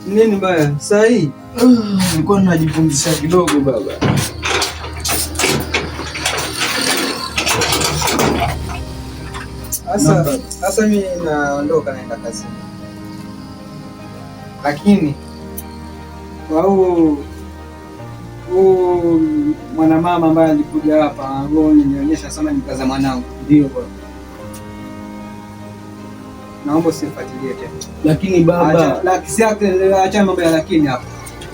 Nini baya? Saa hii nilikuwa najipumzisha kidogo baba. Sasa mimi naondoka naenda kazini. Lakini kwa huu mwanamama ambaye alikuja hapa ambao nilionyesha sana nikaza mwanangu. Ndio baba. Naomba usifuatilie tena. Lakini baba, acha mambo ya lakini hapa.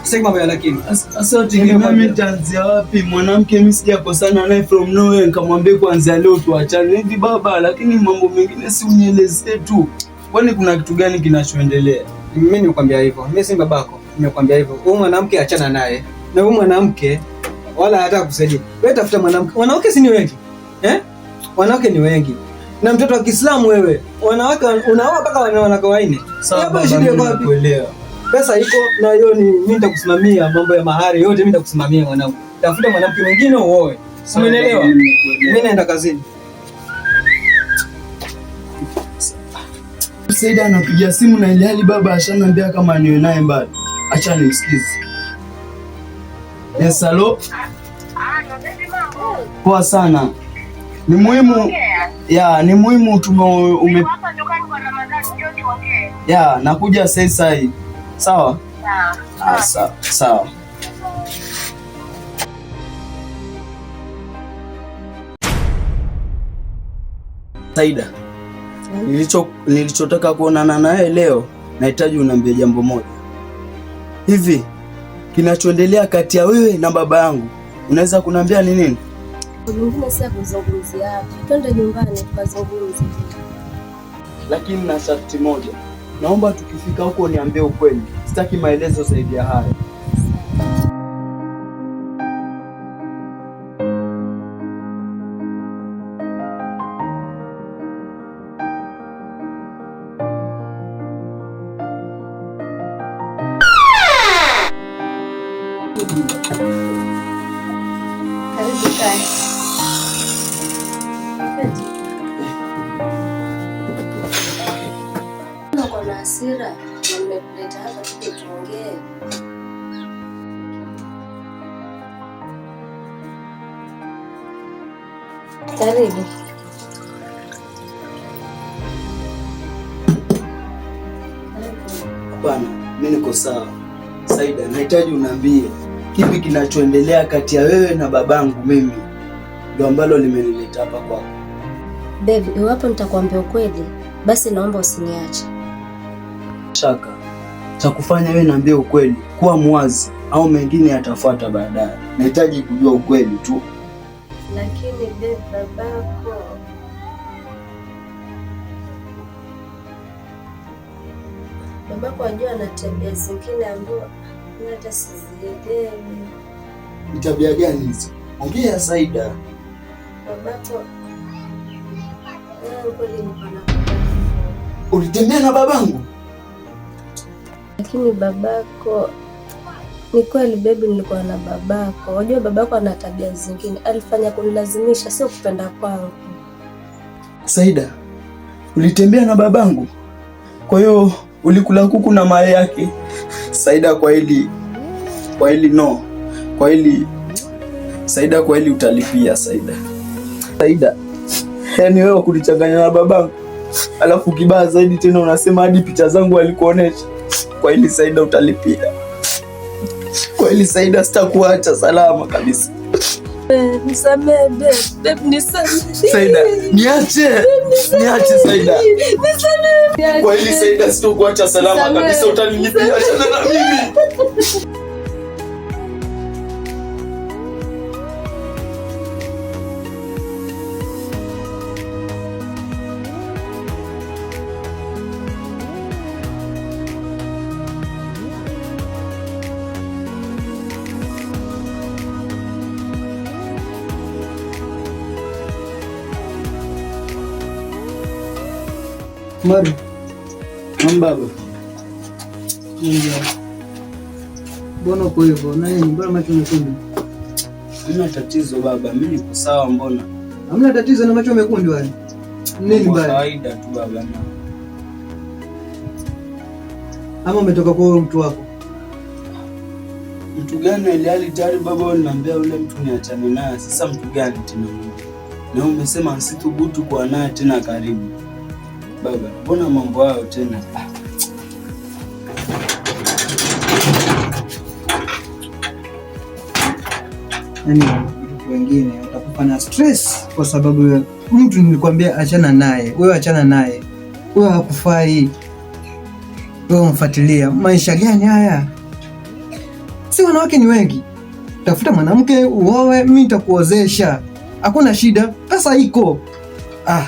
Sasa mambo ya lakini. Sasa tegemea mimi nitaanzia wapi? Mwanamke mimi sijakosana naye from nowhere nikamwambia kuanzia leo tuachane hivi baba, lakini mambo mengine si unielezee tu. Kwani kuna kitu gani kinachoendelea? Mimi nimekwambia hivyo. Mimi si babako. Nimekwambia hivyo. Huyu mwanamke achana naye. Na huyu mwanamke wala hata kusaidia. Wewe tafuta mwanamke. Wanawake si ni wengi? Eh? Wanawake ni wengi. Na mtoto wa Kiislamu wewe, wanawake unaoa mpaka wanawake wanne. Sawa, shida iko wapi? Pesa iko na hiyo ni mimi nitakusimamia mambo ya mahari yote, mimi nitakusimamia mwanangu. Tafuta mwanamke mwingine uoe. Umeelewa? Mimi naenda kazini. Saida anapiga simu na ile hali baba ashaniambia kama niwe naye mbali. Acha nimsikize. Yes, hello. Poa sana. Ni muhimu ya, ni muhimu tume ya, nakuja sasa hivi. Sawa? Sawa. Sawa. Saida, nilichotaka kuonana naye leo, nahitaji uniambie jambo moja. Hivi kinachoendelea kati ya wewe na baba yangu unaweza kuniambia ni nini? Mwingine si kuzungumzia hapa. Twende nyumbani tukazungumze. Lakini na sharti moja. Naomba tukifika huko niambie ukweli. Sitaki maelezo zaidi ya hayo. Karibu kae. Uko na hasira na nimekuleta hapa tuje tuongee. Karibu. Hapana, mimi niko sawa. Saida, nahitaji uniambie kipi kinachoendelea kati ya wewe na babangu. Mimi ndo ambalo limenileta hapa kwako. Baby, iwapo nitakwambia ukweli, basi naomba usiniache. Shaka cha kufanya wewe niambie ukweli, kuwa mwazi au mengine yatafuata baadaye. Nahitaji kujua ukweli tu. Lakini babe, babako ajua ana tabia zingine ambazo mimi hata sizielewi. Ni tabia gani hizo? Ongea Saida. Babako kweli niko na Ulitembea na babangu? Lakini babako ni kweli baby, nilikuwa na babako. Unajua babako ana tabia zingine, alifanya kunilazimisha, sio kupenda kwangu. Saida, ulitembea na babangu? Kwa hiyo ulikula kuku na mayai yake? Saida, kwa hili no. Kwa hili Saida, kwa hili utalipia Saida. Saida, yaani wewe kunichanganya na babangu, alafu kibaya zaidi tena unasema hadi picha zangu alikuonesha. Kwa hili Saida utalipia. Kwa hili Saida sitakuacha salama kabisa. Nisamehe babe, nisamehe. Saida, niache. Niache Saida. Nisamehe. Kwa hili Saida sitakuacha salama kabisa, utanilipia. Achana na mimi. Maru. Baba. Mbona uko hivyo? Na nini? Mbona macho mekundu? Hamna tatizo baba, mimi niko sawa. Mbona? Hamna tatizo na macho mekundu haya. Nini baya? Kawaida tu baba. Ama umetoka kwa huyo mtu wako? Mtu gani? Ilhali tayari baba uliniambia ule mtu niachane naye. Sasa mtu gani tena? Na umesema usithubutu kuwa naye tena karibu. Baba, mbona mambo hayo tena? Yaani wengine utakufa na stress kwa sababu mtu nilikwambia achana naye, wewe achana naye, wewe hakufai, wewe umfuatilia. Maisha gani haya? Si wanawake ni wengi, tafuta mwanamke uoe, mimi nitakuozesha, hakuna shida, pesa iko. Ah.